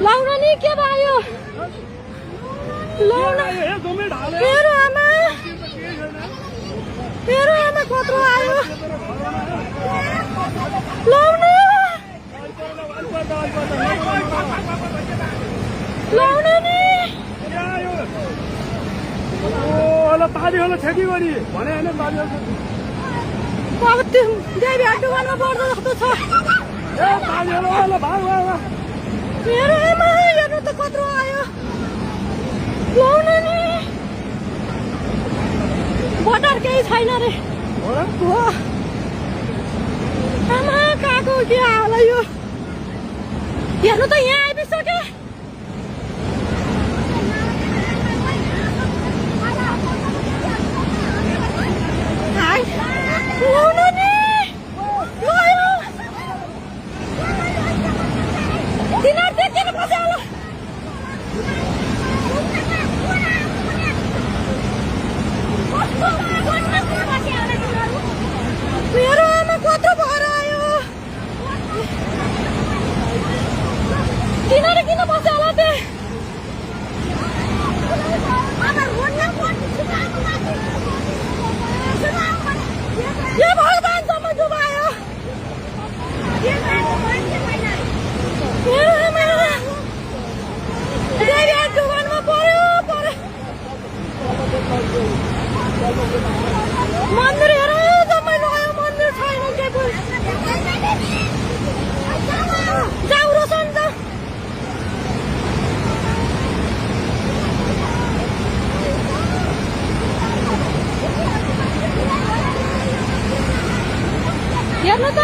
लाउन नि के भयो लाउन मेरो आमा कत्रो आयो लाउन लाउन नि होला पानी होला छेकी गरी भने हैन पानी होला अब त्यो देवी हाटुवानमा पर्छ जस्तो छ ए पानी होला भाग मेरो आमा हेर्नु त कत्रो आयो लाउन नि बटर केही छैन रे हो आमा काको के होला यो हेर्नु त यहाँ आइपुग्यो लाउन नि गयो तिनीहरू देखेर बस्यो होला मेरो आमा कत्रो भएर आयो तिनीहरू किन बस्यो होला त्यो यो भगवानसम्म डुबायो मेरो आमा देवी डुबानमा पर्यो मन्दिर हेर जम्मै लगायो मन्दिर छैन के पनि जाऊ रोशन जाऊ हेर्नु त